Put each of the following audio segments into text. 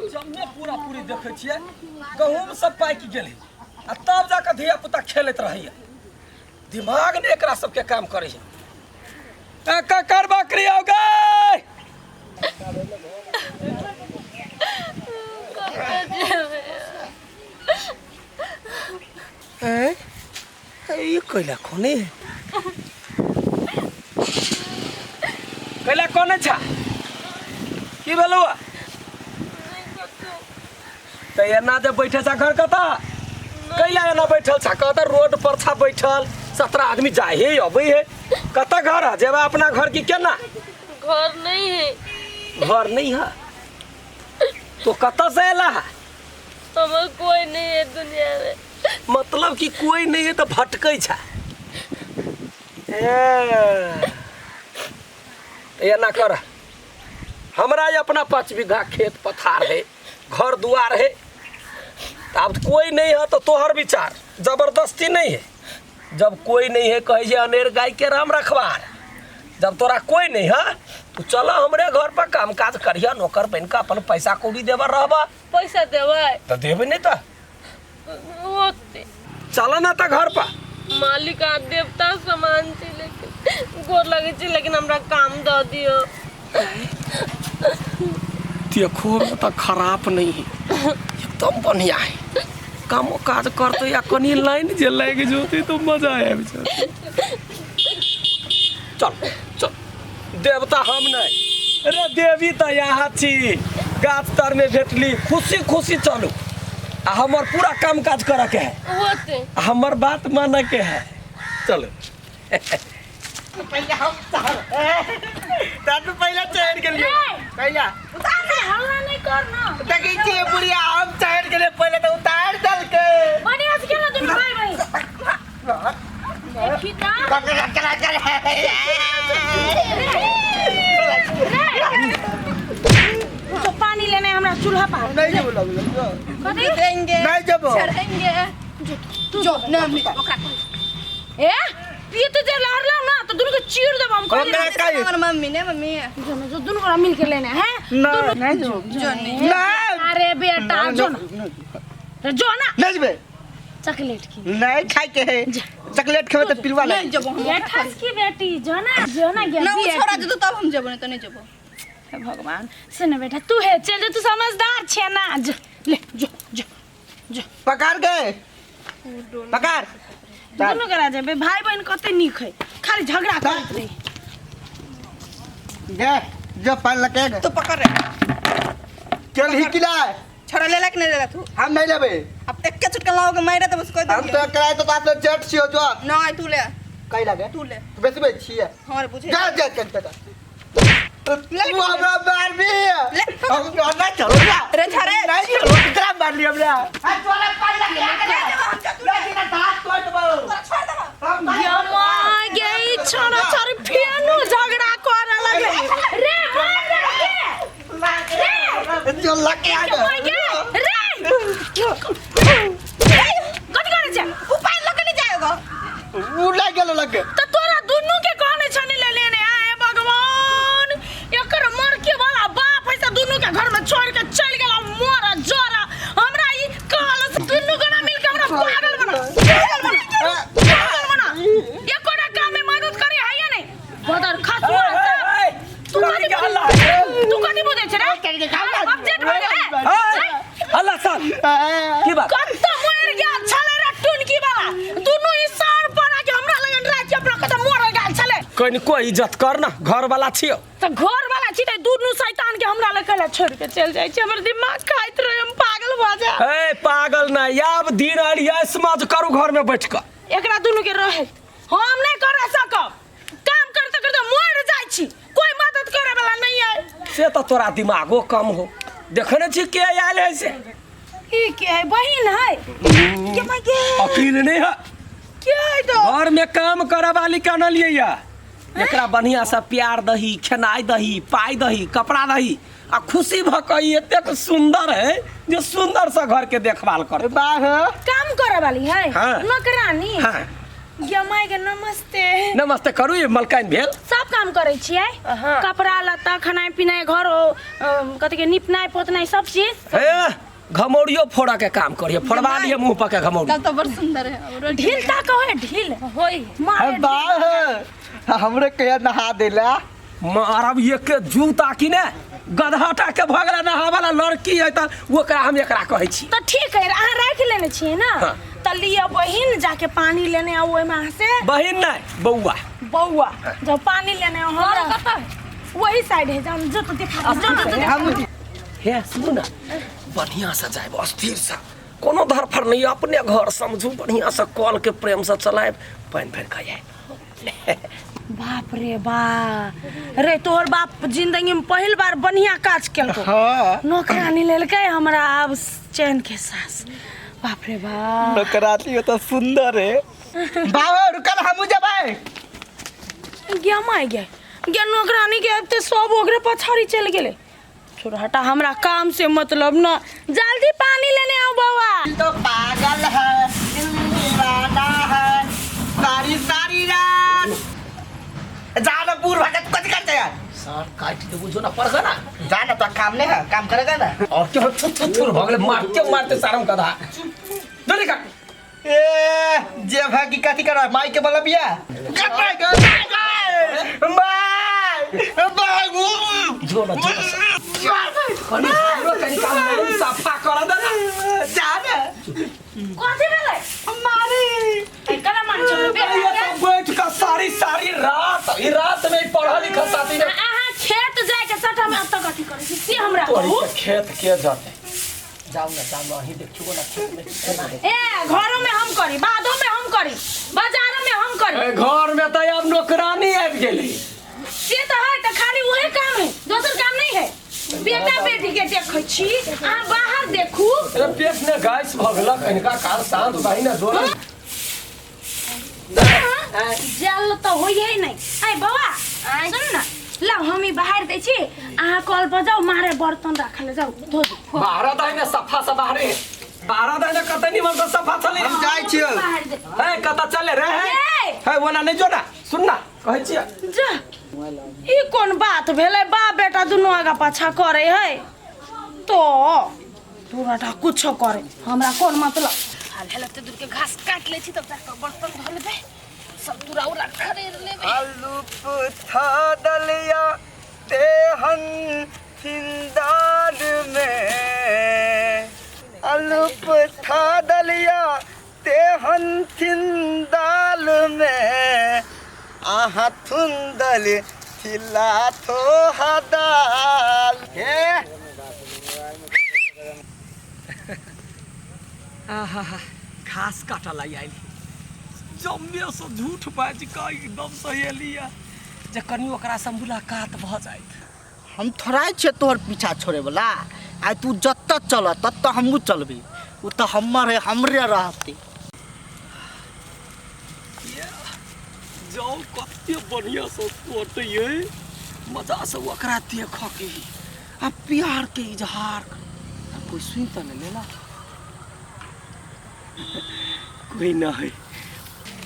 जमने पूरा पूरी देखै छियै गहूँम सब पाकि गेलै आ तब जाकऽ धिया पुता खेलैत रहैया। दिमाग ने एकरा सबके काम करै है। ए ककर बकरी हो गए? ए ई कैला कोने कैला कोने छा? की भेलौ? तऽ एना जे बैठे छा घर कतऽ? कैला एना बैठल छा? कतऽ रोड पर छा बैठल? 17 आदमी जाइ है अबै है। कतऽ घर है? जेबा अपना घर की केना? घर नहीं है। घर नहीं है तो कतऽ से एला है? हमर कोई नहीं है दुनिया में। मतलब कि कोई नहीं है तो भटकै छा। ए, एना कर, हमरा अपना 5 बीघा खेत पथार है, घर दुआर है, तो अब कोई नहीं है तो तोहर विचार जबरदस्ती नहीं है। जब कोई नहीं है कहे जे अनेर गाय के राम रखवार। जब तोरा कोई नहीं है तो चलो हमरे घर पर काम काज करिया, नौकर बन के अपन पैसा कौड़ी देबा रहबा। पैसा देबै? तो देबे नहीं तो होते। चलो ना तो घर पर। मालिक आ देवता समान छी, लेकिन गोर लगे छी, लेकिन हमरा काम दऽ दियौ। देखो तो खराब नहीं है, एकदम बढ़िया है। कामो काज करते या कनी लाइन जे लागि जोते तो मजा आबि जाते। चल चल, देवता हम नहीं रे, देवी तो यहाँ छी, गाछ तर में भेटली, खुशी खुशी चलू। आ हमर पूरा काम काज करे के है, होते। आ हमर बात माने के है। चलो पहले हम चढ़ तब पहले चढ़ गेलियै। पहले उतार दे, हल्ला नहीं कर ना। देखै छियै बुढ़िया, हम चढ़ गेलियै पहले तऽ उतार देलकै। बढ़िया से खेलो दुनू भाई बहिन। देखी ता। तो पानी लेने हमरा चूल्हा पर। नहीं जेबो लगलो। कथी? देंगे। नहीं जेबो। चढ़ेंगे। तू जो ना ओकरा ए पीते जे लहरला ना तो दुनू के चीर देब हम। ओकरा कहि। हमर मम्मी ने मम्मी जो ना जो दुनू गोरा मिल के लेने हैं। नहीं नहीं जेबो। जो नहीं। नहीं। अरे बेटा जो ना रे जो ना। नहीं जेबे। चॉकलेट की नहीं खाए के है। चॉकलेट खेबे तऽ पिलवा नहीं लागि। जेबो हम। ये ठस की बेटी जो ना जो ना ना वो गया। छोड़ा देतो तब हम जेबो, नहीं तो नहीं जेबो। हे भगवान सुन बेटा तू है चल जा, तू समझदार छे ना। जो ले जो जो जो पकड़ गए पकड़। दुनू करा जेबे भाई बहन कते नीक है, खाली झगड़ा करैत रही। गे जो पान लगे तो पकड़ रे। चल ही किला छोड़ा ले ला कि नहीं ले ला तू? हम नहीं लेबे। अब एक के चुटका लाओगे मारे तो उसको हम तो कराए तो आप जेठ छियो जो। नहीं तू ले। कई लगे तू ले। तू बेसी बेसी छियै। हमारे बुझे। जा जा चल चल। तू हमरा मारबी। ले। हम ना चलो ना। रे छोड़े। नहीं चलो कितना मार लिया हमरा। हां चोला पान लगे। छोड़ देबो। यमा गई छोड़ा छोड़ी फेनु झगड़ा करे लगे रे मार रे रे जो लगे आ गे रे कथि करे छै? उपाय लगे नहीं जाएगा। उ लग गेल लगे। त तोरा दुनू के कहने छनी ले लेने आए भगवान एकर मर के वाला बाप है से दुनू के घर में छोड़ के चल गेला मोर जोरा। हमरा ई कहल से दुनू गोना मिल के हमरा पागल बना पागल बना पागल बना। एकोटा काम में मदद करी है या नहीं? बदर खसुआ तू कथि तू कथि बुझै छै रे? अपडेट भऽ गेलै। हल्ला साल की बात? कत्तो मरि गेल छलै रे टुनकी वाला, दुनू ई सार पर आके हमरा लगन राति अपना कत्तो मर गेल छलै। कनिको इज्जत कर ना, घर वाला छियो। त घर वाला छी त दुनू शैतान के हमरा लग कैला छोड़ के चल जाइ छै। हमर दिमाग खाइत रहे, हम पागल भऽ जाए। ए पागल ना, आब दिन अरिया समाज करू घर में बैठ के। एकरा दुनू के रहत हम नहीं कर सकब। काम करते करते मर जाइ छी, कोई मदद करे वाला नहीं है। से तो तोरा दिमागो कम हो, देखने छी के आयल है से। ई के है? बहिन है के माय के? अकील नहीं है के है तो? घर में काम करे वाली के अनलियै या। एकरा बढ़िया से प्यार दही, खेनाइ दही, पाइ दही, कपड़ा दही आ खुशी भ के ई एतेक सुंदर है जे सुंदर से घर के देखभाल कर। बाह काम करे वाली है। हाँ। नौकरानी। हाँ। गे माय के नमस्ते। नमस्ते करू, ये मलकाइन भेल। सब सब काम करै छियै? हाँ। कपड़ा लत्ता, खानाइ पिनाइ, घर कथी के निपनाइ पोतनाइ, सब चीज। हे, घमौरियो फोड़ा के काम करिए, फोड़वा लिए मुंह पर के घमौरी। तब तो बड़ सुंदर है और रोटी। ढील ता कहे ढील होय। मारे। बा हमरे के नहा देला। मारब एक के जूता की ने गदहाटा के भऽ गेलै। नहावला लड़की है तऽ ओकरा हम एकरा कहै छी। तऽ ठीक है, अहाँ राखि लेने छियै ने? हाँ। तऽ लिअ बहिन, जाके पानी लेने आउ ओहिमे अहाँ से। बहिन नहि, बौआ। बौआ, जब पानी लेने आउ। हमरा कतऽ? वही साइड है, जाउ जो तो देखा जो तो देखा। हम हे, सुनू ने, बढ़िआँसँ जायब, अस्थिरसँ, कोनो धरफड़ नहि, अपने घर समझू। बढ़िआँसँ कलके प्रेमसँ चलायब, पानि भरि कऽ आयब। बाप रे बा रे, तोहर बाप जिंदगी में पहिल बार बढ़िया काज केलको। हाँ। नौकरानी लेलकै हमरा, आब चैन के सांस। बाप रे बाप। नौकरानी तो सुंदर है। बाबा, रुकल, हमू जबै। गया माय गया गया, नौकरानी के आबिते सब ओकरे पछाड़ी चलि गेलै। छोड़, हटा, हमरा काम से मतलब न। जल्दी पानी लेने आओ बौआ। तो पागल है, दिल दीवाना है, सारी सारी रात जाना पूर्व भगत कथी करते यार? सार काटि देबू, जो ना पढ़ ना। जाना तो काम नहीं है, काम करेगा ना। और क्यों थुर थुर थुर भऽ गेलै? मारते मारते सारम गधा जल्दी काट। ए जे भागी, कथी कर माई के बोला बिया कर माई के माई माई। जो ना, जो ना, कनी हमरो कनी काम नहीं सफा कर दे ना। जाना। कथी भेलै? मारी। केना मान छौ ये बेटा? तो बैठ कर सारी सारी रात, ई रात में ई पढ़ल लिखल साथी में। अहाँ खेत जाके सटा में एतऽ कथी करै छी से हमरा तोरी कहू। के खेत के जते, जाओ ना, जाओ ना, अहीं देखियो ना खेत में केना है। ए, घरों में हम करी, बाधों में हम करी, बाजारों में हम करी। ए, घर में तो आब नौकरानी आबि गेली। से तो है, तो खाली वही काम है, दोसर काम नहीं है? बेटा बेटी के देखै छी, अहाँ बाहर देखू। अरे, पेट ने गैस भऽ गेलक इनका। काल शांत बही ना जोड़ा। जल तऽ होइए नहि। ऐ बौआ, सुन न, लाउ, हम ई बाहर दै छी, अहाँ कल पर जाउ, मारे बर्तन राखल जाउ, धो दू। बाहर दही ने सफा से बाहरे, बाहर दही ने कते निमन से सफा चले। हम जाइ छियौ। बाहर दे। है, कतऽ चले रे है? ए! है, ओना नहि जो ना, सुन ना, कहै छियै। जा, ई कोन बात भेलै? बाप बेटा दुनू आगा पाछा करे है तो तोराटा कुछो करे, हमरा कोन मतलब? हाल हेल एते दूर के घास काटि लै छी, तब जाकऽ बर्तन धो लेबै, सब दूरा उरा खरेर लेबै। आलू पुथा दलिया तेहन थिंदार में, आलू पुथा दलिया तेहन थिंदाल में, आहा थुंदल थिला थो हदाल हे। आहा, घास काटऽ ला आयल जम्मे से झूठ बाजि कऽ एकदम सहेलिया जे कनि ओकरासँ मुलाकात भऽ जाइत। हम थोड़ा छियै तोहर पीछा छोड़े वाला। आइ तू जतऽ चल ततऽ हमहूँ चलबै। ओ तऽ हमर है, हमरे रहतै। जाउ, कते बढ़िआँसँ कटैयै, मजासँ ओकरा देखऽ के आ प्यार के इजहार कर। आ कोई सुनि तऽ नहि लेला? कोई नहि।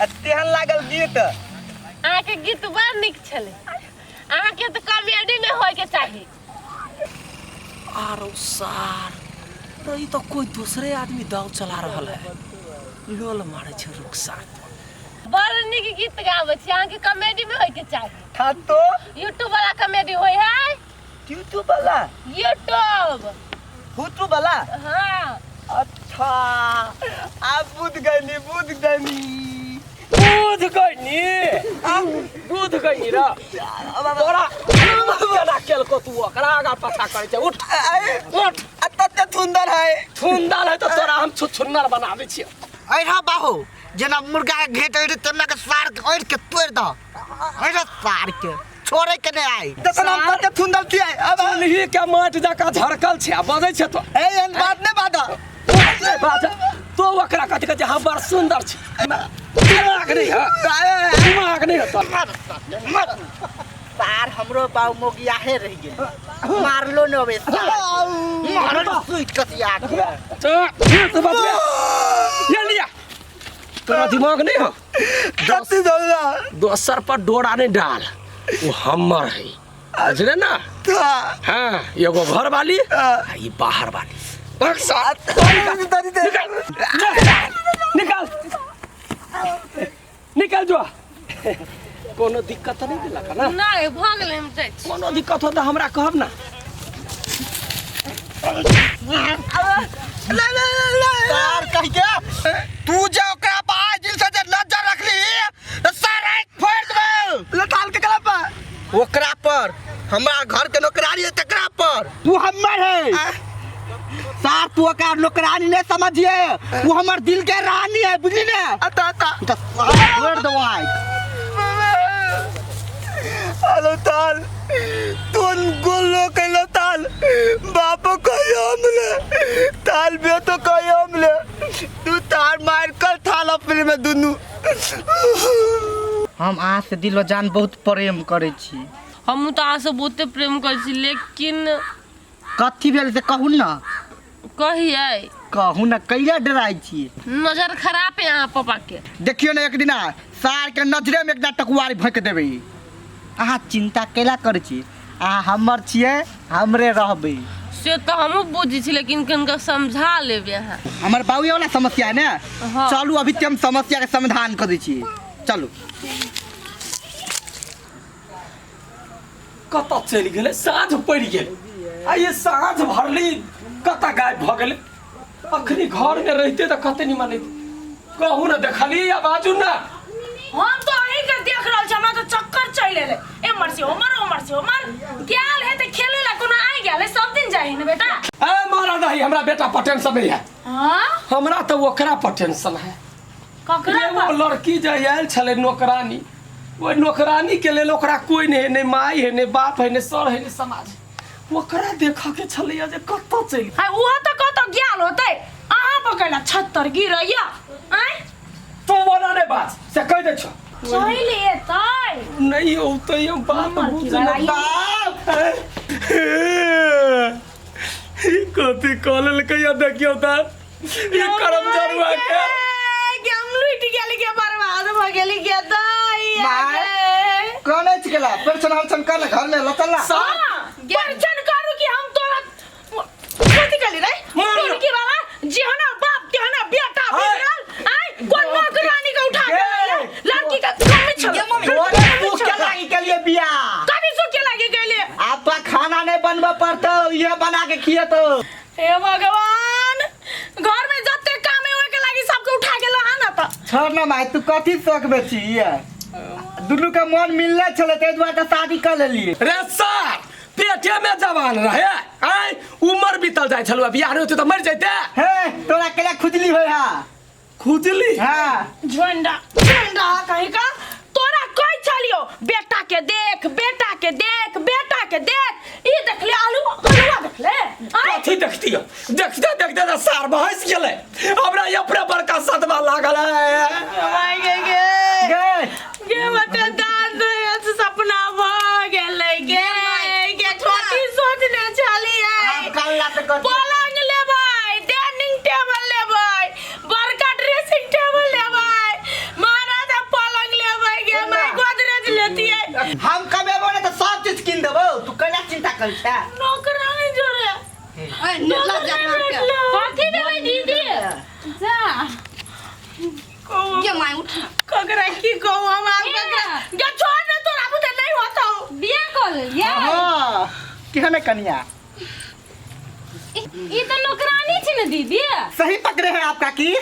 आ तेहन लागल गीत। अहाँके गीत बड़ नीक छलै। अहाँके तऽ कॉमेडी में होय के चाही। आरो सार रे, ई तऽ कोई दूसरे आदमी दाव चला रहल है, लोल मारे छै रुखसार पर। बड़ नीक गीत गाबै छी। अहाँके कॉमेडी में होय के चाही। था तो यूट्यूब वाला कॉमेडी होय है। ट्यूटू वाला? यूट्यूब। हुटू वाला? हाँ। अच्छा, आप बुझ गईनी, बुझ गईनी। बुझ गईनी, बुझ गईनी र। तोरा केना केलको? तू ओकरा आगा पाछा करै छै। उठ, उठ। तते सुंदर है। थुंदर है तऽ तोरा हम छुछुन्नर बनाबै छियै। अरे बाहो, जेना मुर्गा के घेट अड़ि तेना के सार के अड़ि के तोड़ि दह। अरे, सार के छोड़े के नहीं आई तखन हम कते सुंदर छियै अब। चुल्ही के माटि जकाँ झरकल छै आ बजै छै तो। ए, एहन बात नहि बात। बाज तो ओकरा कथी कहै छै? हम बड़ सुन्दर छी। दिमाग नहि है, दिमाग नहि है तोरा। सार हमरो बाऊ मोगियाहे रहि गेल, मारलो न अबे सार। मारल सुइत कसिया के। तो फिर से बजबे ये लिया, तोरा दिमाग नहीं हो। कथी दौड़ा? दोसर पर डोरा नहीं डाल। ओ हमर है बुझले ना हाँ एगो घर वाली आ ई बाहर वाली एक साथ निकाल निकाल निकाल जो कोनो दिक्कत नहीं देलक ना नहीं भऽ गेलै हम जाइ छी कोनो दिक्कत हो तऽ हमरा कहब ना सार कह के तू जे ओकरा पर आज दिल से जे नजर रखली त सारा एक फोड़ देबे लताल के कला पर ओकरा पर हमरा घर के नौकरानी है तकरा पर तू हमर है सार तू ओकरा नौकरानी नहीं समझिए वो हमर दिल के रानी है बुझली ने अता अता तो सार फोड़ देबो आज हेलो ताल तुन गोलो कैलो ताल बापो कहियो हमले ताल बे तो कहियो हमले तू तार मार कर थाल अपने में दुनू हम अहाँ से दिलो जान बहुत प्रेम करै छी हमहूँ तऽ अहाँसँ बहुते प्रेम करै छी लेकिन कथी भेल से कहू ने कहियै कहू ने कैला डराइ छी नजर खराब है अहाँ पापाके देखियौ ने एक दिना सार के नजरे में एकटा टकुआरी भोंकि देबै अहाँ चिंता कैला करै छी अहाँ हमर छियै हमरे रहबै से तऽ हमहूँ बुझै छी लेकिन कनिका समझा लेबै अहाँ हमर बाबू वाला समस्या है ने हाँ। चलू अभी ते हम समस्या के समाधान कर दै छी चलू कतऽ चलि गेलै साँझ पड़ि गेल आ ये साँझ भरली कतऽ गायब भऽ गेलै अखनी घरमे रहिते तऽ कते निमन रहिते कहू ने देखली आ बाजू ने हम तो अहीं के देख रहल छी हमरा तो चक्कर चलि एलै एम्हर से ओम्हर ओम्हर से ओम्हर गेल है तऽ खेले ला कोनो आइ गेल है सब दिन जाइ है ने बेटा ए मारा नहीं हमरा बेटा पर टेंशन नहीं है हाँ हमरा तऽ ओकरा पर टेंशन है ककरा एगो पर लड़की जे आयल छलै नौकरानी ओहि नौकरानी के लेल ओकरा कोई नहीं है नहि माय है नहि बाप है नहि सर है नहि समाज है। ओकरा देखऽ के छलैया जे कतऽ चलि हाय ओहो तऽ कतऽ गेल होतै अहाँ पकड़ला छत तर गिरैया आँय तू बोला नहि बात से कहि दै छौ चलि एतै नहीं औतै हम बात हमर बुझ की लड़ाई? बाप ई कथी कऽ लेलकै या देखियौ तऽ ई करम जरुआ के के हम लुटि गेली के बर्बाद भऽ गेली के दाई माय। कौन अछि केला पेंशन हलचल कर घर में लतला सार परचन करू कि हम तोरा कथी कहली रे मार। लड़की वाला जेहना बाप तेहना बेटा हाय। बिगड़ल आय कोन नौकरानी के उठा के गे। लैले लड़की के कमी छल गे मम्मी। तोरे भूख के लागी के लिए बियाह कभी सुखे लागी गेले आप तो खाना नहीं बनबे पड़तो ये बना के खियतो हे भगवान घर में जते काम है ओइ के लागी सबके उठा के लहा ना त छोड़ ना माय तू कथी शौक में छी ये दुनू के मन मिलले छले ताहि दुआरे तऽ शादी कर लेलिए रे सार पेटे में जवान रहे आय उमर बीतल जाइ छलु बियाह नहि होतै तऽ मरि जैते हे तोरा केला खुजली होय हा खुजली हाँ झंडा झंडा कहीं का तोरा कह छलियो बेटा के देख बेटा के देख बेटा के देख ई देख ले आलू आलूआ देख ले आय कथी देखती हो देखते देखते तऽ सार बहस गेलै हमरा अपने बड़का सदमा लागल है माय गे गे गे गे बते दाद से सपना भ गेलै गे गे कथी सोचने छलियै आप काल्ला पे कर पलंग लेबै डाइनिंग टेबल लेबै बड़का ड्रेसिंग टेबल लेबै महाराज आ पलंग लेबै गे माय गोदरेज लेतियै हम कमेबो ने तऽ सब चीज कीन देबो तू केना चिंता कर छै नौकरानी जोरे ए निर्लज जानवर के कथी भेलै दीदी जा गे माय उठ ककरा की कहू हम आब ककरा गे छोड़ ने तोरा बुते नहीं होतौ बियाह कऽ लेलियै हाँ केहन है कनिया ई तऽ नौकरानी छै ने दीदी सही पकड़े हैं आप काकी ए,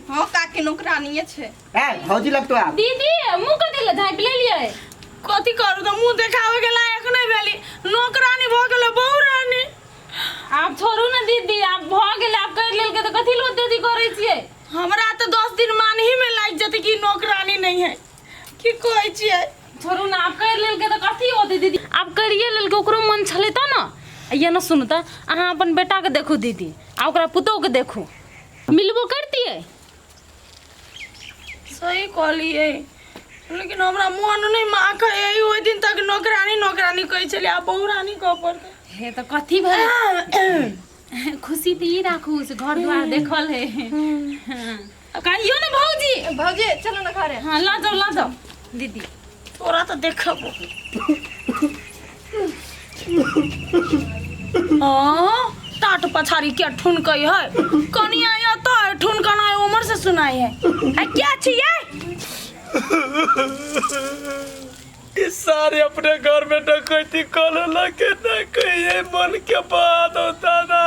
हां काकी नौकरानीये छै ए भौजी लगतो आप दीदी मुँह कथी लए झाँपि लेलियै कथी करू तऽ मुँह देखाबै के लायक नहि भेली नौकरानी भऽ गेलै बहु रानी आब छोड़ू ने दीदी आब भऽ गेलै आब करि लेलकै तऽ कथी लए ओते अथी करै छियै हमरा तऽ 10 दिन मानही में लागि जेतै कि नौकरानी नहीं है की कहै छियै छोड़ू ने आब करि लेलकै तऽ कथी होतै दीदी आब करिए लेलकै ओकरो मन छलै तऽ ने ये ने सुनू तऽ अहाँ अपन बेटाके देखू दीदी आ ओकरा पुतोहके देखू मिलबो करतियै सही कहलियै लेकिन हमरा मन नहि माखै है ओहि दिन तक नौकरानी नौकरानी कहै छलियै आब बहु रानी कहऽ पड़तै हे तऽ कथी भेलै खुशी तऽ ई राखू से घर द्वार देखल है कहियो ने भौजी भौजी चलो ना घरे हाँ लऽ जाउ लऽ जाउ दीदी तोरा तऽ देखबो। हाँ, टाट पछाड़ी क्या ठुनकै है कनिया या तो ठुनकना है उमर से सुनाई है आ क्या छियै? ई सारे अपने घर में डकैती कर लके न कहिए मन के बात होता ना।